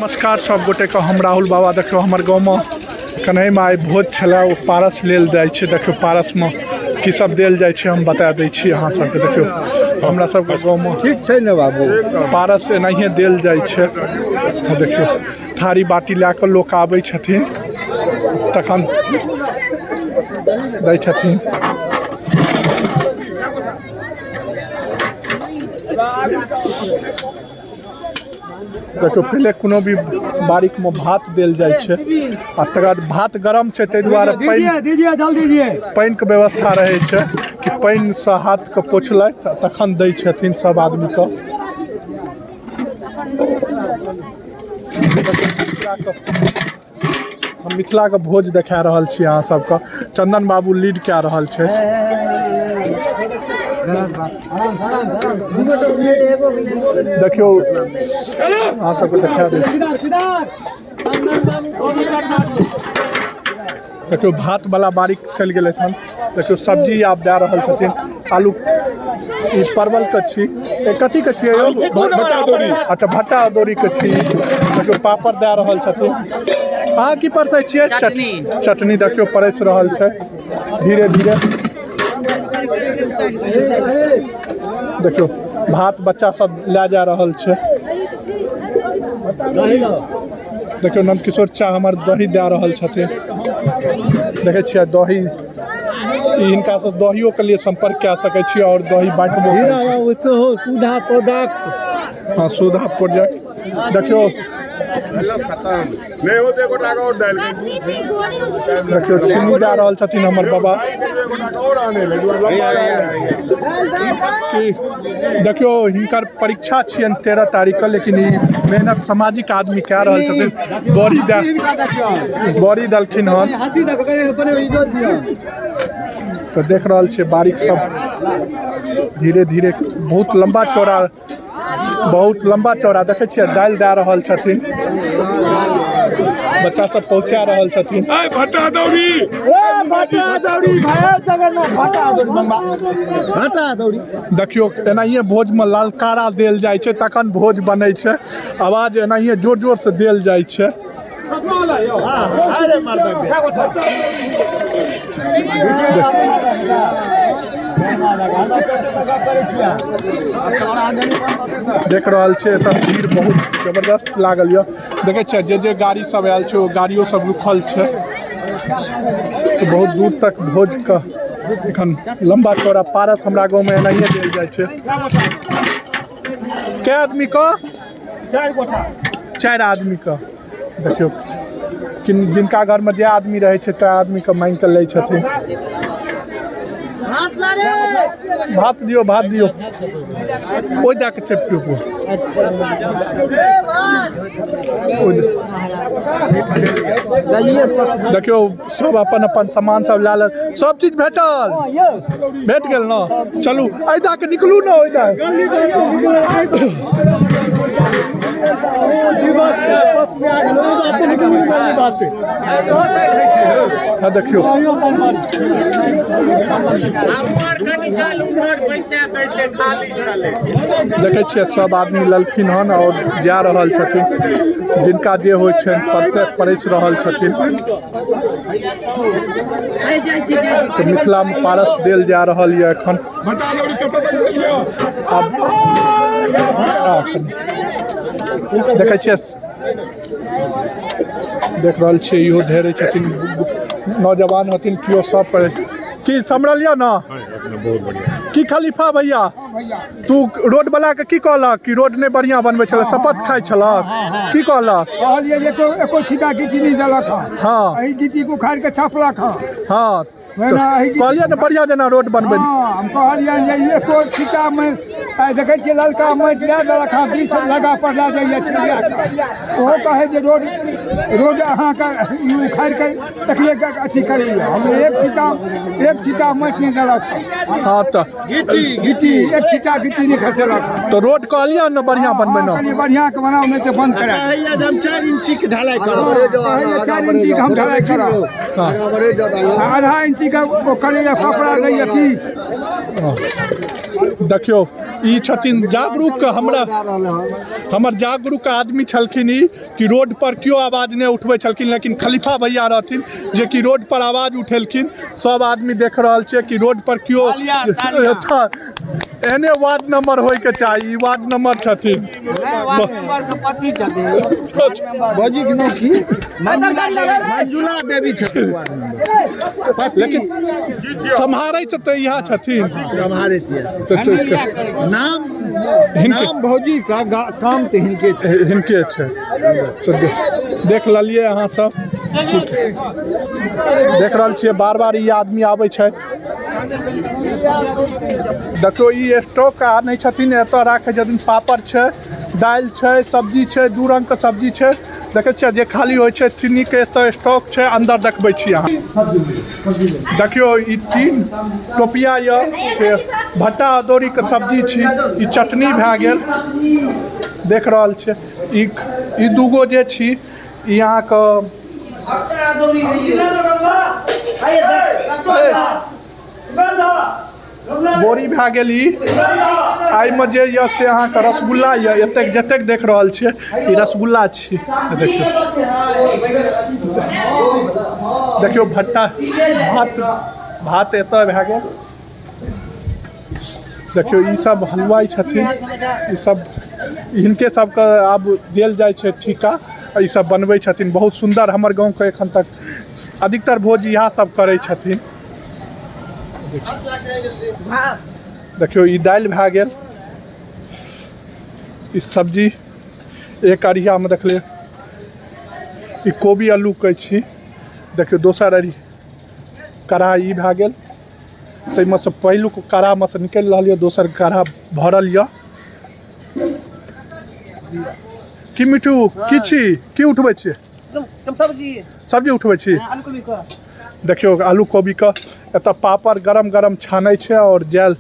नमस्कार सब गोटे के, हम राहुल बाबा। देखियो हमर गाँव में कन्हैमे आइ भोज छलै, ओ पारस लेल जाइ छै। देखियो पारसमे की सब देल जाइ छै, हम बता दै छी अहाँ सबके। देखियो हमरा सबके गाँवमे ठीक छै ने बाबू, पारस एनाहिए देल जाइ छै। देखियो थारी बाटी लए कऽ लोक आबै छथिन, तखन दै छथिन। देखियौ पहिले कोनो भी बारीकमे भात देल जाइ छै आ तकर बाद भात गरम छै, ताहि दुआरे पानि दीजिए, जल दीजिए। पानिके व्यवस्था रहै छै कि पानिसँ हाथके पोछलथि आ तखन दै छथिन सब आदमीके। हम मिथिलाके भोज देखा रहल छी अहाँ सबके। चंदन बाबू लीड कए रहल छै। देखियौ अहाँ सबके देखा दै छी। देखियौ भात वाला बारीक चलि गेलै हन। देखियौ सब्जी आब दए रहल छथिन। आलू ई परवल के छी, ए कथी के छियै यौ? भट्टा अदौरी। अच्छा, भट्टा अदौरी के छी। देखियौ पापड़ दए रहल छथिन। अहाँ की परसै छियै? चटनी। चटनी देखियौ परसि रहल छै धीरे धीरे। देखियौ भात बच्चा सब लए जा रहल छै। देखियौ नंदकिशोर चा हमर दही दए रहल छथिन। देखै छियै दही, ई हिनका से दहियो के लिए संपर्क कए सकै छी और दही बांटबो हीरा बाबू सेहो सुधा प्रोडक्ट। हाँ, सुधा प्रोडक्ट। देखियौ नहीं होते एगो टाका और डाल देखियौ चीनी दए रहल छथिन हमर बाबा। और आने लगे कि देखियौ हिनकर परीक्षा छियनि 13 तारीख के, लेकिन ई मेहनत सामाजिक आदमी कए रहल छथिन। बड़ी दए बड़ी देलखिन हन। हँसी देखो, कनि इज्जत दियौ। तऽ देख रहल छियै बारीक सब धीरे धीरे बहुत लम्बा चौड़ा, बहुत लम्बा चौड़ा देखै छियै दालि दए रहल छथिन। बच्चा सब पहुँचा रहल छथिन। भट्टा दौरी, देखियौ एनाहिए भोजमे ललकारा देल जाइ छै, तखन भोज बनै छै। आवाज एनाहिए जोर जोर से देल जाइ छै। देख रहल छै एतऽ भीड़ बहुत जबरदस्त लागल यऽ। देखै छियै जे जे गाड़ी सब आयल छै ओ गाड़ियो सब रुकल छै। तऽ बहुत दूर तक भोजके एखन लम्बा चौड़ा पारस हमरा गाँवमे एनाहिए देल जाइ छै। कै आदमी के? 4 आदमी के। देखियौ कि जिनका घरमे जे आदमी रहै छै तै आदमीके मांगि कऽ लै छथिन। भात दियौ, भात दियौ, ओहि दए कऽ चपियौ। देखियौ सब अपन अपन सामान सब लए ले, सब चीज भेटल, भेट गेल ने। चलू एहि दए कऽ निकलू ने ओहि दए। हाँ देखियौ देखै छियै सब आदमी ललखिन हन और जा रहल छथिन। जिनका जे होइ छनि परसे परसि रहल छथिन। तऽ मिथिलामे पारस देल जा रहल यऽ एखन। आब देखै छियै, देख रहल छियै इहो ढेरे छथिन नौजवान हथिन केओ सब पर। की सम्हरल यऽ ने? बहुत बढ़िया। की खलीफा भैया, तू रोड वाला के की कहलक कि रोड नहि बढ़िया बनबै छलै, शपथ खाइ छलक, की कहलक? कहलियै जे एको एको छिटा गिट्टी नहि देलक हँ। हाँ। एहि गिट्टी के उखाड़ि के छापलक हँ। हाँ। नहि, एहि गिट्टी- कहलियै ने बढ़िया जेना रोड बनबै। हाँ, हम कहलियनि जे एको छिटा मे आइ देखै छियै ललका माटि दए देलक हँ, 20 लगा पर लए जाइए छिड़िया कऽ। ओहो कहै जे रोड रोड अहाँके ई उखाड़ि के तखने के अथी करैए। हम एक छिटा माटि नहि देलक हँ। हाँ तऽ गिट्टी एक छिटा गिट्टी नहि खसेलक हँ। तऽ रोड कहलियै ने बढ़िया बनबै ने। कहलियै बढ़िया के बनाउ, नहि तऽ बंद करा। हम 4 इंची के ढालाई करब। कहैए 4 इंची के हम ढलाई करब। हाँ। आधा इंची के ओ करैए कपड़ा दैए पीठ। देखियौ ई छथिन जागरूक। हमरा हमर जागरूक आदमी छलखिन ई कि रोड पर केओ आवाज नहि उठबै छलखिन, लेकिन खलीफा भैया रहथिन जे कि रोड पर आवाज उठेलखिन। सब आदमी देख रहल छै कि रोड पर केओ एहने वार्ड नंबर होइके चाही। ई वार्ड नंबर छथिन। मंजुला देवी छथिन, लेकिन सम्हारै तऽ इएह छथिन। सम्हारे नाम नाम भौजी का काम तऽ हिनके छै, हिनके छै। तऽ देख लेलियै अहाँ सब, देख रहल छियै बार बार ई आदमी आबै छथि। देखियौ ई स्टॉक आनै छथिन, एतऽ राखै छथिन। पापड़ छै, दालि छै, सब्जी छै, दू रङ्गके सब्जी छै। देखै छियै जे खाली होइ छै। चीनीके एतऽ स्टॉक छै, अन्दर देखबै छी अहाँ। देखियौ ई 3 टोपिया यऽ से भट्टा अदौरीके सब्जी छी। ई चटनी भए गेल, देख रहल छियै। ई दूगो जे छी ई अहाँके बोरी भए गेल। ई एहिमे जे यऽ से अहाँके रसगुल्ला यऽ। एतेक जतेक देख रहल छियै ई रसगुल्ला छी। देखियौ देखियौ भट्टा भात भात एतऽ भए गेल। देखियौ ई सब हलवाइ छथिन, ई सब हिनके सबके आब देल जाइ छै ठीका, ई सब बनबै छथिन। बहुत सुन्दर हमर गाँवके एखन तक अधिकतर भोज इएह सब करै छथिन। देखियौ ई दालि भए गेल, ई सब्जी एक अरियामे देखलियै, ई कोबी आलू के छी। देखियौ दोसर अरि कढ़ाइ ई भए गेल। ताहिमे सँ पहिलुक कढ़ामे सँ निकलि रहल यऽ, दोसर कढ़ा भरल यऽ। की मिठू की छी, की उठबै छियै? सब्जी सब्जी उठबै छी। देखियौ आलू कोबी के एतऽ पापड़ गरम गरम छानै छै और जल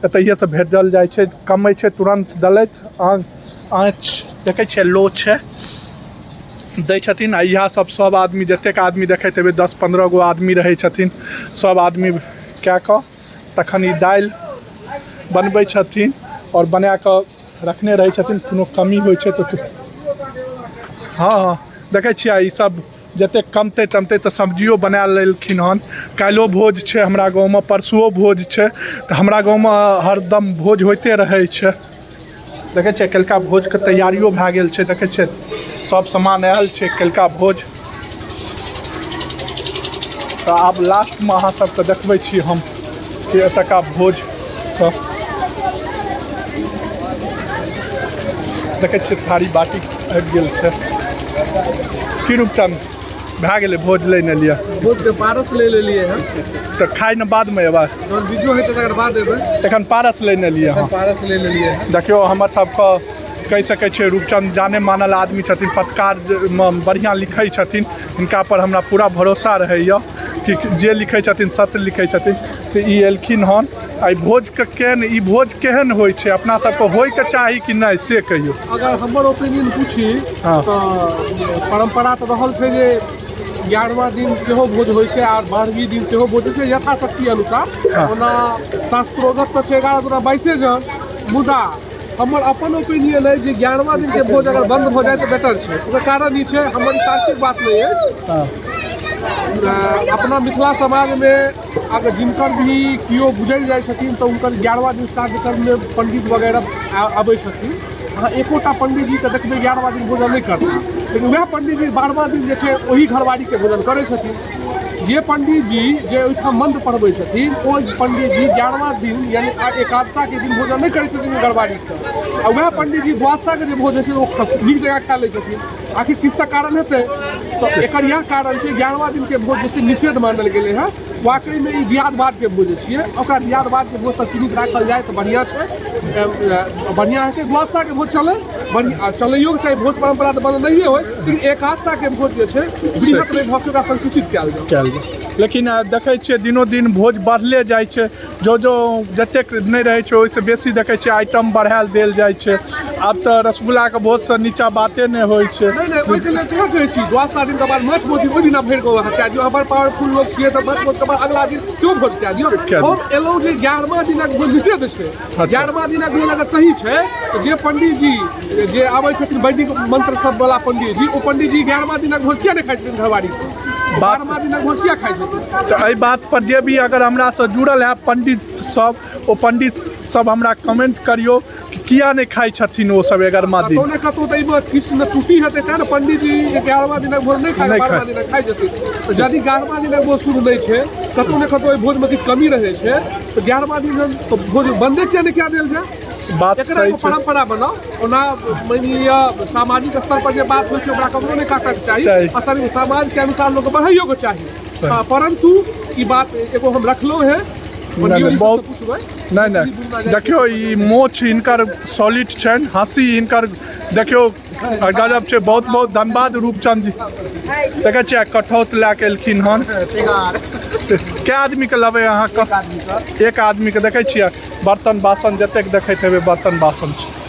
एतहिएसँ भेजल जाइ छै। कमै छै तुरन्त दलैत आँच देखै छियै लो छै दै छथिन। आ इएह सब सब आदमी जतेक आदमी देखैत हेबै 10-15 गो आदमी रहै छथिन, सब आदमी कए कऽ तखन ई दालि बनबै छथिन और बना कऽ रखने रहै छथिन। कोनो कमी होइ छै तऽ हँ हँ देखै छियै ई सब जतेक कमतै तमतै तऽ सब्जियो बना लेलखिन हन। काल्हिओ भोज छै हमरा गाँवमे, परसुओ भोज छै, तऽ हमरा गाँवमे हरदम भोज होइते रहै छै। देखै छियै काल्हिका भोजके तैयारियो भए गेल छै। देखै छियै सब सामान आयल छै काल्हिका भोज। तऽ आब लास्टमे अहाँ सबके देखबै छी हम कि एतुका भोज। तऽ देखै छियै थारी बाटी आबि गेल छै। की रूपचंद भए गेलै भोज लै ने लिअ? भोजके पारस ले लेलियै हन। तऽ खाइ ने बादमे एबै, जहन बीजो हेतै तकर बाद एबै। एखन पारस लै ने लिअ। हँ पारस ले लेलियै हन। देखियौ हमर सबके कहि सकै छियै रूपचंद जाने मानल आदमी छथिन, पत्रकारमे बढ़िआँ लिखै छथिन। हिनका पर हमरा पूरा भरोसा रहैए कि जे लिखै छथिन सत्य लिखै छथिन। तऽ ई एलखिन हन एहि भोजके केहन, ई भोज केहन होइ छै, अपना सबके होइके चाही कि नहि से कहियौ। अगर हमर ओपिनियन पूछी हँ। तऽ परम्परा तऽ रहल छै जे 11वां दिन सेहो भोज होइ छै आर 12वीं दिन सेहो भोज होइ छै यथाशक्ति अनुसार। हँ। ओना शास्त्रोगत तऽ छै 11 दुना 22 जन, मुदा हमर अपन ओपिनियन अइ जे 11वां दिनके भोज अगर बन्द भऽ जाय तऽ बेटर छै। ओकर कारण ई छै, हमर ई तार्किक बात नहि अछि। हँ। अपना मिथिला समाजमे अगर जिनकर भी केओ गुजरि जाइ छथिन तऽ हुनकर 11वां दिन श्राद्ध कर्ममे पंडित वगैरह अबै छथिन। अहाँ एकोटा पंडीजीके देखबै 11वां दिन भोजन नहि करताह, लेकिन वएह पंडीजी 12वां दिन जे छै ओही घरवारीके भोजन करै छथिन। जे पंडीजी जे ओहिठाम मंत्र पढ़बै छथिन ओ पंडीजी 11वां दिन यानी एकादशाके दिन भोजन नहि करै छथिन घरवारीके, आ वएह पंडीजी द्वादशाके जे भोज होइ छै ओ नीक जकाँ खा लै छथिन। आखिर किछु तऽ कारण हेतै। तऽ एकर इएह कारण छै 11वां दिनके भोज जे छै निषेध मानल गेलै हँ। वाकईमे ई दियादवादके भोज छियै, ओकरा दियादवादके भोज तऽ सीमित राखल जाय तऽ बढ़िआँ छै, बढ़िआँ हेतै। द्वादशाके भोज चलै, बढ़िआँ चलैयोके चाही, भोज परम्परा तऽ बन्द नहिए होइ, लेकिन एकादशाके भोज जे छै बृहत नहि भऽ कऽ ओकरा संकुचित कयल जाय। कयल जाय। लेकिन देखै छियै दिनो दिन भोज बढ़ले जाइ छै, जो जो जतेक नहि रहै छै ओहिसँ बेसी देखै छियै आइटम बढ़ायल देल जाइ छै। आब तऽ रसगुल्लाके भोजसँ नीचा बाते नहि होइ छै। नहि नहि, ओहिके लेल कहाँ कहै छी, द्वादशा दिनके बाद माछ मौस ओहि दिना भरि कऽ अहाँ कए दियौ। अहाँ बड़ पावरफुल लोक छियै तऽ माछ मौसके बाद अगला दिन सेहो भोज कए दियौ। कए दियौ। हम एलहुँ जे 11वां दिनक भोज निषेध छै। 11वां दिनक भोज अगर सही छै तऽ जे पंडीजी जे आबै छथिन, वैदिक मंत्र सब वाला पंडीजी, ओ पंडीजी 11वां दिनक भोज किया नहि खाइ छथिन? घरवारी 12वां दिनक भोज किया खाइ छथिन? तऽ एहि बात पर जे भी अगर हमरासँ जुड़ल है पंडित सब, ओ पंडित सब हमरा कमेंट करियौ कि किया नहि खाइ छथिन ओ सब 11वां दिन। कतौ ने कतौ तऽ एहिमे किछु ने त्रुटि हेतै, तेँ ने पंडीजी 11वां दिनक भोज नहि खाइ, नहि 12वां खाइ। दिनक खाइ छथिन। तऽ यदि 11वां दिनक भोज शुद्ध नहि छै, कतौ ने कतौ एहि भोजमे किछु कमी रहै छै, तऽ 11वां दिन तऽ भोज बन्दे किया नहि कए देल जाय? बात एकरा सही एगो छै। परम्परा बनाउ। ओना मानि लिअ सामाजिक स्तर पर जे बात होइ छै ओकरा ककरो नहि काटक चाही। चाही। असल मे समाज के अनुसार लोक बढ़ैयोके चाही। सही। परंतु ई बात एगो हम रखलहुँ हेँ। नहि, पंडियोजी सबसँ बहुत पुछबै। नहि नहि, देखियौ ई मोछ हिनकर सॉलिड छनि, हँसी हिनकर देखियौ गजब छै। बहुत बहुत धन्यवाद रूपचंद जी। देखै छियै कठौत लए कऽ एलखिन हन। कै आदमीके लेबै अहाँके? एक आदमीके। देखै छियै बर्तन बासन जतेक देखैत हेबै बर्तन बासन छै।